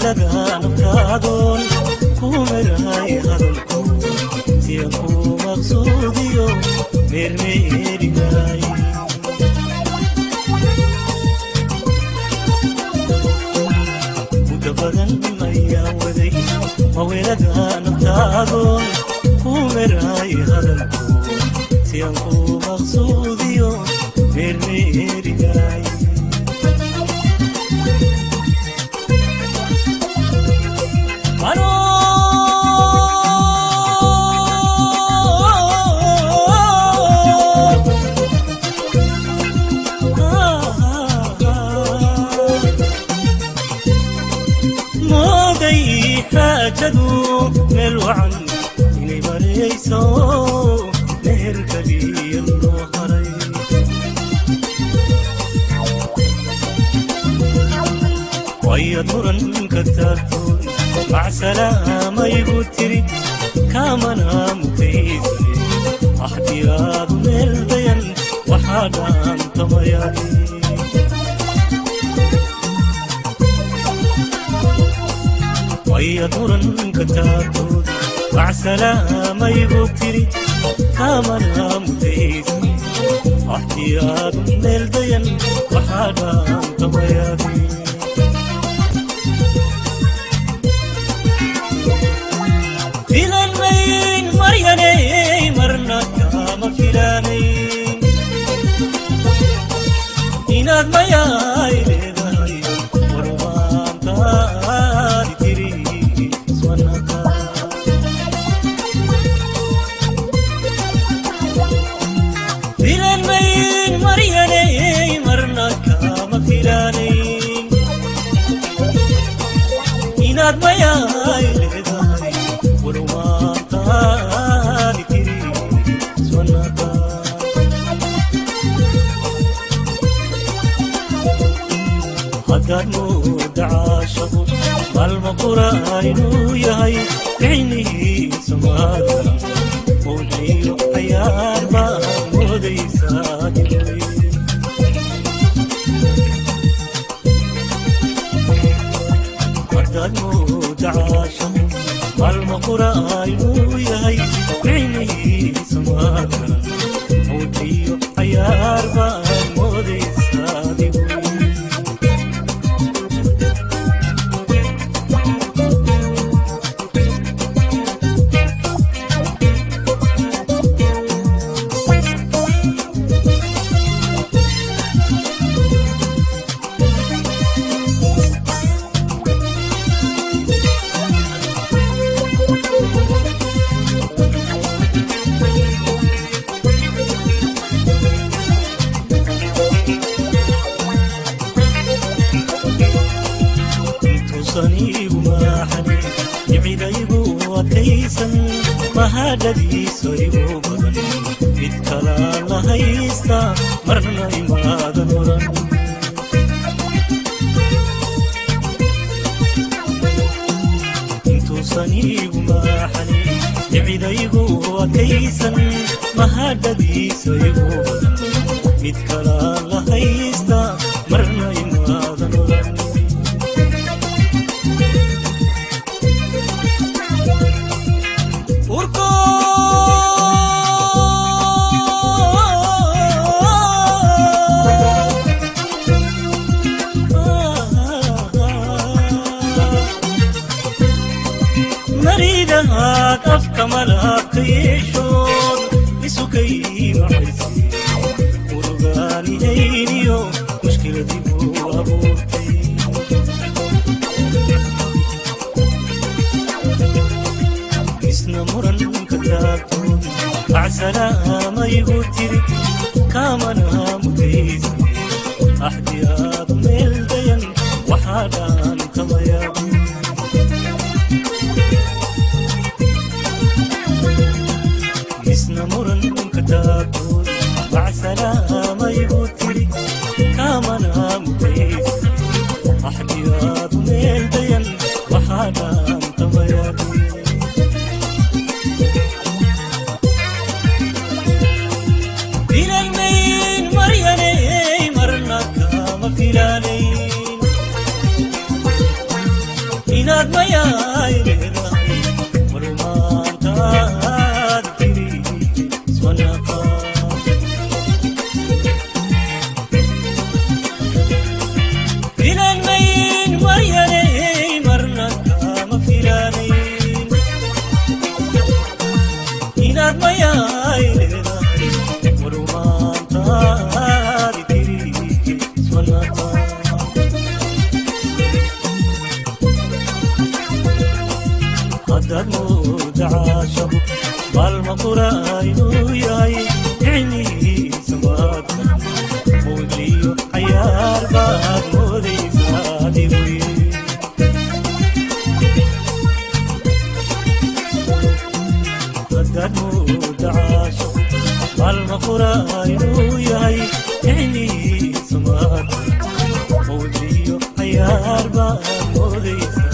Maweelada naftaadoon ku meraay hadalku siyan ku maqsuudiyo meermeerinaay. Muddo badan ayaa waday maweelada naftaadoon ku meraay hadalku siyan ku maqsuudiyo meermeerinaay. Mooday xaajadu meel wacan inay barayso, meher kaliya loo haray. Wayaad muranka taagtoon macsalaamayigu tiri, kaamana mutaysane axdiyaadu meel dayan waxaa dhaantamayay. Wayaad muranka taagtood macsalaamayigu tiri, kaamana mutaysane axdiyaadu meel dayan waxaa dhaantamayay. Filanmayn maryaney, marna kama filaanayn inaad mayaay leedahay, warmaantaadi tiri iswanaka. Filanmayn maryaney, marna kama filaanayn inaad mayaay leedahay, warmaantaadi tiri iswanaka. Haddaad mooda caashaqu maalma qura inuu yahay, micnihiisa maadaran mawxiyo cayaar baad moodaysaa digoy. Haddaad mooda caashaqu maalma qura inuu yahay, micnihiisa maadaran mawxiyo cayaar baad moodaysaa digoy. Intuusan iigu maaxanin nicidaygu adkaysan, mahadhadiiso igu badan mid kalaa la haysta, marna imaadan oran. Intuusan iigu maaxanin nicidaygu adkaysan, mahadhadiiso igu badan mid kalaa la haysta, marna imaadan oran. Urko maridahaad afka malaabka yeeshood isukay macayse, murugaanihayniyo mushkiladibuu abuurtay. Isna muranka taagtoon macsalaamayigu tiri, kaamana mutaysa axdiyaadu meel dayan waxaa dhaantamayaabu. Isna muranka taagtoon macsalaamayigu tiri, kaamana mutaysa axdiyaadu meel dayan waxaa dhaantamayaabu. Filanmayn maryaney, marna kama filaanayn. mayaay leedahay, warumaantaad tiri ismanaqa. Filan mayn maryaney, marna kama filanayn inaad mayaay leedahay, warumaantaadi tiri ismanaqa. Haddaad mooda caashabu maalma qura inuu yahay, micnihiisa maadka mawgliyo cayaar baad moodaysaa adigu. Haddaad mooda caashabu maalma qura inuu yahay, micnihiisa maadka mawgliyo cayaar baad moodaysaa.